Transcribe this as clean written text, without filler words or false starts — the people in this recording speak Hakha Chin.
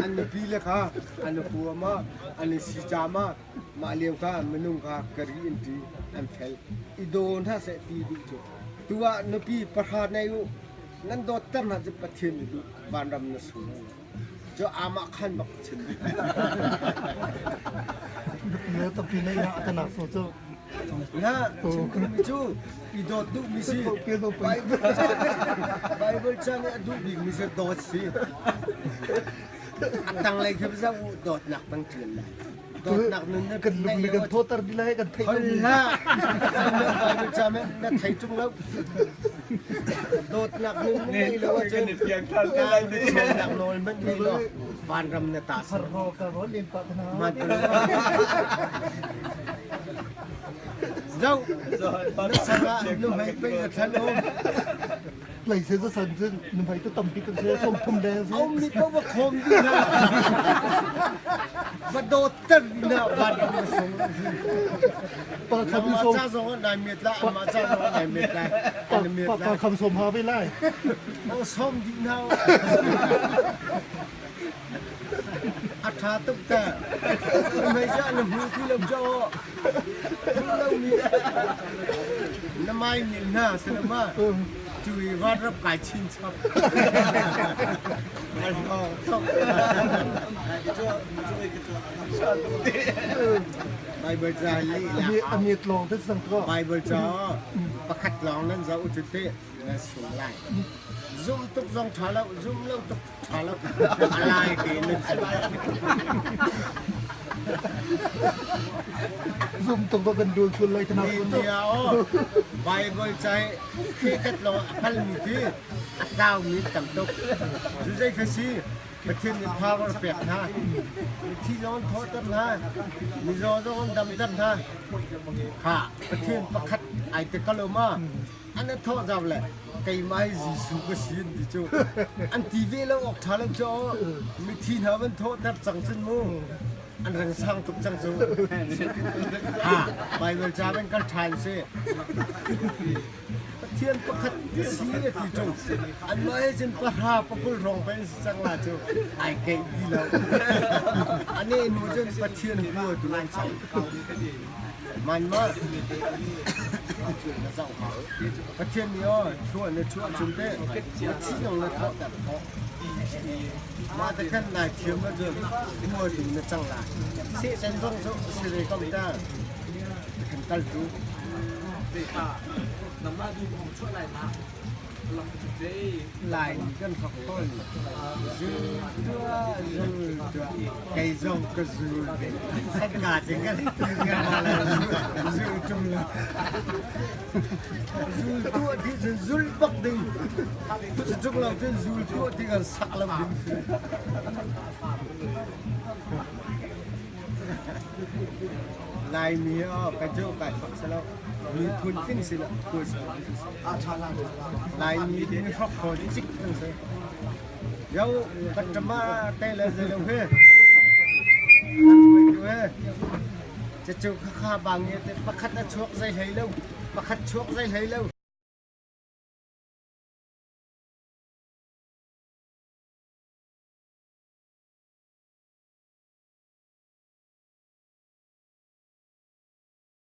An nupi le kha an i hua ma, an i si ca ma, mah lio kha minung kha kari in ṭi an fel. I daw hna seh ti duh cu. Tu ah nupi pahra nei u, nan dawtter hna cu Pathian nih duh vanram na sung lai. Cu amah khan bak chim. Nupi le tampi nei na atanak so cu. Na chim mi cu i dawt duh mi si. Bible ca nih a duh bik mi cu dawt si. A tanglei khi za u dawtnak bang ṭial lai. Dawtnak nun na kan lung le kan thawter di lai kan theih Hol hlah. Bible ca na thei ṭung lo. Dawtnak nun na ngei lo ahcun chawnnak nawl hmanh ngei lo vanram na ta si. Zoh, na sangah nuhmei pei na thlan um. Lei se za san cun nuhmei tu tampi kan se som thum le se. Om mi ko va khom di na. Va dawt ter na vanram na sung. Pa kham som. Ca zong nai met la, ama ca zong nai met la. Pa kham som ha ve lai. O som di na. A ṭha tuk ta. Mei cu na hmu ti lo caw. Hmu lomi na mai mil hna sinama cu i vanrap kai chin chap. Bible ca leh A miet lawng te sang ko. Bible ca pakhat lawng nan zoh cu te na sung lai. Zum tuk zong ṭha lo, zum lo tuk ṭha lo. A lai te nan si. Zum tuk do kan dul thul lai tana Ni nia o Bible cai khi kat lo a kal mi khi a tlau mi tam tuk. Cu zei kha si Pathian nih power pek hna. Mithi zong an thawhter hna. Mizaw zong an damter hna. Kha Pathian pakhat ai te kalo ma an a thawh zau le keimah hi Jesuh ka si an ti cu an ti ve lo awk ṭha lo cu mithi hna van thawhter cang cun mu an reng sang tuk cang cu ha Bible ca van kal ṭhan si Pathian pakhat si a ti cu anmah he cun pahra pakul hrawng pen si cang la cu ai keih ti lo ane nu cun Pathian hua tu an cang Man ma na zoh hau. Pathian nih aw chuah na chuah chung te thi zong na thawh ter khawh. Mah te khan nai thiam ahcun hmual in na cang lai. Sehtan zong cu si ve ko ta. Kan kal tu. Nangmah duh hong chuah lai ma? Lai kan thok tawn. Zul tuah, zul tuah, kei zong ka zul ve. Sanka cing kan zul tum lo. Zul tuah ti cun zul bak ding. Cucuk lo cun zul tuah ti kan sak lo ding. Laimi ah ka cu kai fak si lo. Miphun tling si lo. Laimi mi hrok kho cik kan si. Yo patama te le zei lo he. He. Cucu khakha bang te pakhat a chuak zei hlei lo. Pakhat chuak zei hlei lo.